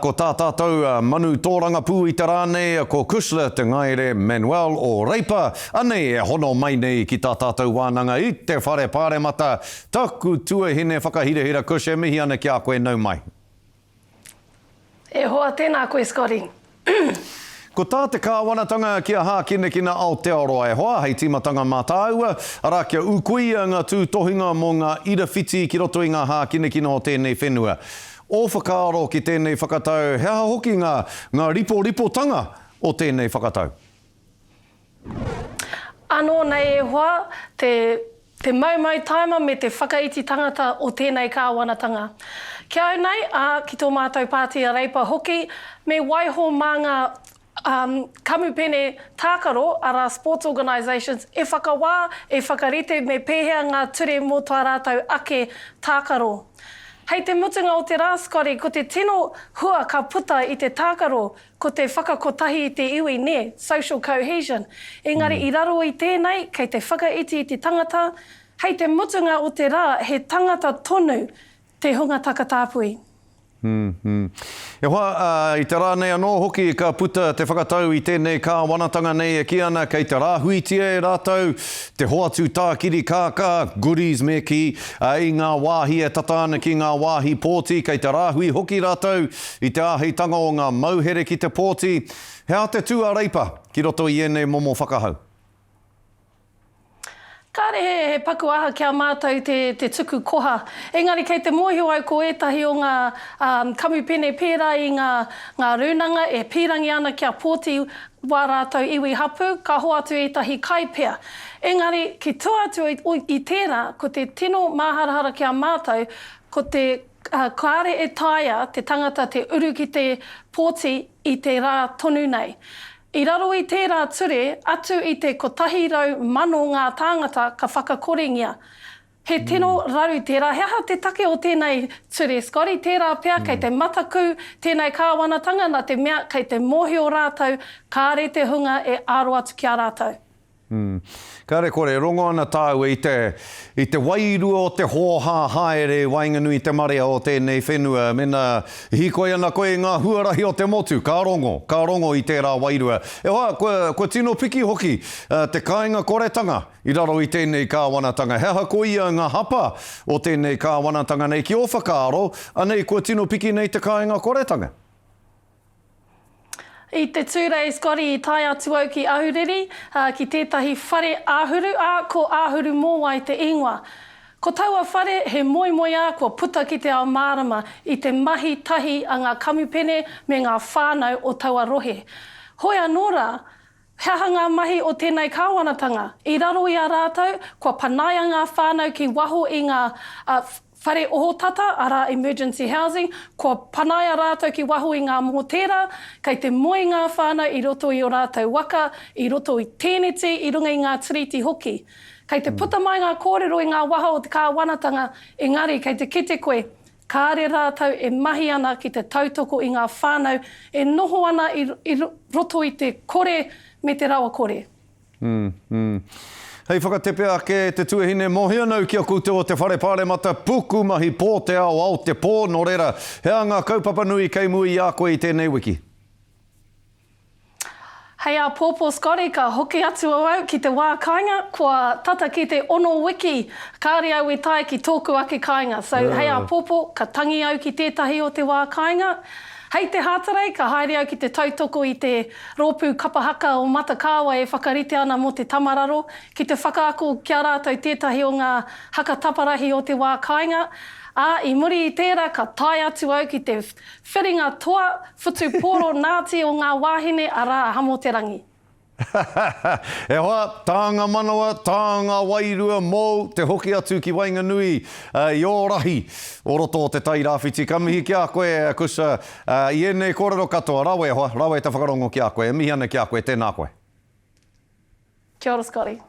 Ko tā tātou manu tōrangapū i te rā nei, ko Cushla Te Ngaere Manuel o Reipa, anei e hono mai nei ki tā tātou wānanga i te Whare Pāremata. Taku tuahine whakahirahira Cush, e mihi ana ki a koe, nau mai. E hoa, tēnā koe Scotty. Ko tā te kāwanatanga ki a Hākinakina Aotearoa e hoa, hei tīmatanga mā tāua, arā kia ūkuia ngā tūtohinga mō ngā irawhiti ki roto i ngā hākinakina o tēnei whenua. Ō whakaaro ki tēnei whakatau, he aha hoki ngā, ngā riporipotanga o tēnei whakatau? Anō nei e hoa, te, te maumau taima me te whakaiti tangata o tēnei kāwanatanga. Ki au nei, ā, ki tō mātou pāti a Reipa hoki, me waiho mā ngā um, kamupene tākaro, arā sports organisations, e whakawā, e whakarite me pēhea ngā ture mō tā rātou ake tākaro. Hei te mutunga o te rā, Scotty, ko te tino hua ka puta i te tākaro, ko te whakakotahi i te iwi, nē, social cohesion. Engari i raro i tēnei, kei te whakaiti i te tangata, hei te mutunga o te rā, he tangata tonu te hunga takatāpui. E hoa, ā, i te rā nei anō hoki ka puta te whakatau i tēnei kāwanatanga nei e kī ana kei te rāhuitia e rātou te hoatu tākiri kākā, goodies me kī, ā, i ngā wāhi e tata ana ki ngā wāhi pōti, kei te rāhui hoki rātou i te āheitanga o ngā mauhere ki te pōti. He aha te tū a Reipa ki roto i ēnei momo whakahau? Kāre he, he paku aha ki a mātou te, te tuku koha. Engari kei te mōhio au ko ētahi o ngā um, kamupene pērā i ngā, ngā rūnanga e pīrangi ana kia pōti wā rātou iwi hapū, ka hoatu ētahi kai pea. Engari, ki tua atu i, i tērā, ko te tino māharahara ki a mātou, ko te, uh, kāre e taea te tangata te uru ki te pōti i te rā tonu nei. I raro i tērā ture, atu i te 100,000 ngā tāngata ka whakakorengia. He tino raru tērā. He aha te take o tēnei ture, Scotty? Tērā pea kei te mataku tēnei kāwanatanga nā te mea kei te mōhio rātou kāre te hunga e aro atu ki a rātou. Kāre kore, rongo ana tāua i te, i te wairua o te hōhā haere i waenganui i te marea o tēnei whenua. Mena hīkoi ana koe i ngā huarahi o te motu, ka rongo, ka rongo i tērā wairua. E hoa, kua, kua tino piki hoki te kāinga koretanga i raro i tēnei kāwanatanga. He aha koia ngā hapa o tēnei kāwanatanga nei ki ō whakaaro, anei kua tino piki nei te kāinga koretanga? I te Tūrei, Scotty, i tae atu au ki Ahuriri, ki tētahi whare āhuru, ā, ko Āhuru Mōwai te ingoa. Ko taua whare, he moemoeā kua puta ki te ao mārama i te mahi tahi a ngā kamupene me ngā whānau o taua rohe. Hoi anō rā, He aha ngā mahi o tēnei kāwanatanga? I raro i a rātou, kua panaia ngā whānau ki waho i ngā whare ohotata, arā, emergency housing, kua panaia rātou ki waho i ngā mōtēra, kei te moe ngā whānau i roto i ō rātou waka, i roto i tēneti, i runga i ngā tiriti hoki. Kei te puta mai ngā kōrero i ngā waha o te kāwanatanga, engari kei te kite koe, Kāre rātou e mahi ana ki te tautoko i ngā whānau e noho ana i roto i te kore me te rawakore. Hei whakatepe ake te tuahine mōhio nau ki a koutou o te Whare Pāremata, puku mahi pō te ao, ao te pō, nō reira, he aha ngā kaupapa nui kei mua i a koe i tēnei wiki? Hei āpōpō Scotty ka hoki atu au ki te wā kāinga, kua tata ki te ono wiki kāre au i tae ki tōku ake kāinga. So hei āpōpō ka tangi au ki tētahi o te wā kāinga. Hei te Hātarei ka haere au ki te tautoko i te rōpū kapa haka o Matakāwa e whakarite ana mō te Tamararo, ki te whakaako ki a rātou tētahi o ngā haka taparahi o te wā kāinga. Ā, i muri i tērā ka tae atu au ki te Whiringa toa, whutupōro nāti o ngā wāhine, arā a Hamoterangi. E hoa, tānga manawa, tānga wairua mōu te hoki atu ki waenganui i ō rahi o roto o Te Tai Rāwhiti. Ka mihi ki a koe, Kusha, i ēnei kōrero katoa. Rawe e hoa, rawe te whakarongo ki a koe. E mihi ana ki a koe, tēnā koe. Kia ora Scotty.